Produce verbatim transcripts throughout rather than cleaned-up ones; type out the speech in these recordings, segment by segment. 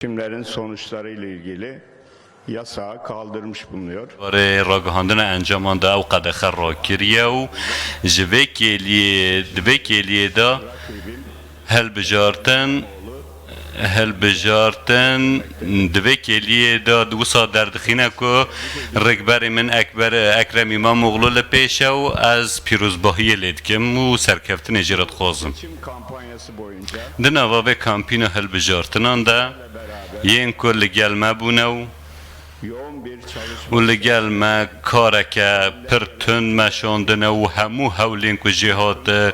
Seçimlerin sonuçlarıyla ilgili yasağı kaldırmış bulunuyor. Barê ragihandina encaman de ew qedexe rakiriye û ji vê kêliyê, di vê kêliyê de hilbijartin, hilbijartin di vê kêliyê de wisa derdixîne ku rêkberê min Ekber, Ekrem Îmamoğlu li pêş e û ez pîrozbahiyê lê dikim û serkeftinê jê re dixwazim. Di nava vê kampîna hilbijartinan de yên ku li gel me bûne û û li gel me kareke pir tund meşandine û hemû hewlên ku jê hat e,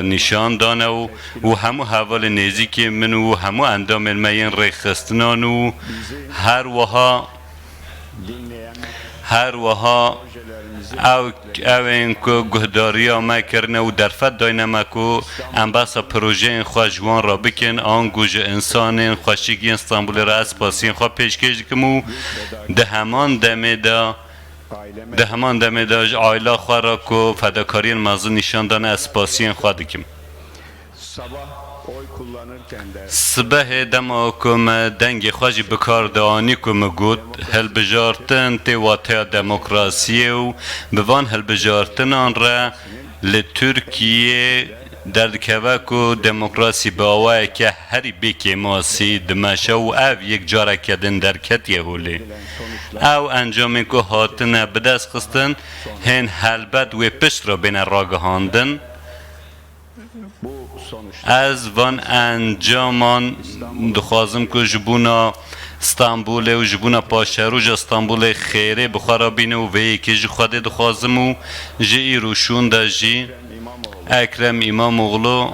nîşan dane û û hemû hevalên nêzîkê min û hemû endamên me yên rêxistinan û her wiha her wiha ew ew ên ku guhdariya me kirine û derfet dayne me ku em behsa projeyên xwe ji wan re bikin, ango ji însanên xweşik yên Stenbolê re ez spasiyên xwe pêşkêş dikim û di heman demê de di heman demê de ji aila xwe re ku fedakariyên mezin nîşan dane ez spasiyên xwe dikim. Sibehê dema ku me dengê xwe jî bi kar de anî ku min got, hilbijartin tê wateya demokrasiyê û bi van hilbijartinan re li Tirkiyê derdikeve ku demokrasî bi awayeke herî bêkêmasî dimeşe û ev yek careke din derketiye holê. Ew encamên ku hatine bidestxistin hên helbet wê pişt re bêne ragihandin. Ez van encaman dixwazim ku ji bona Stenbolê û ji bona paşeroja Stenbolê xêrê bi xwe re bîne û vê yekê ji Xwedê dixwazim û ji îro şûnde jî Ekrem Îmamoğlu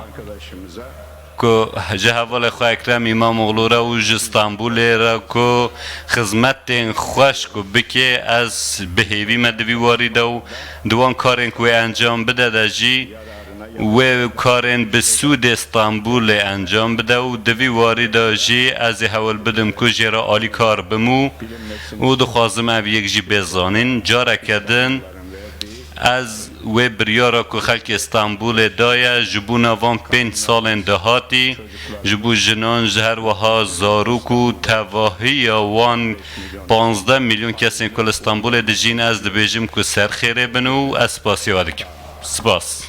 ku ji hevalê xwe Ekrem Îmamoğlu re û ji Stenbolê re ku xizmetên xweş ku bike, ez bi hêvî me di vî warî de û di wan karên ku wê encam bide de jî wê karên bi sûdê Stenbolê encam bide û di vî warî de jî ez ê hewl bidim ku jê re alîkar bim û û dixwazim ev yek jî bê zanîn. Careke din ez wê biryara ku xelkê Stenbolê daye ji bona van pênc salên dahatî ji bo jinan, ji her wiha zarok û tevahiya wan panzdeh milyon kesên ku li Stenbolê dijîn, ez dibêjim ku ser xêrê bin û ez spasiya we dikim. Spas.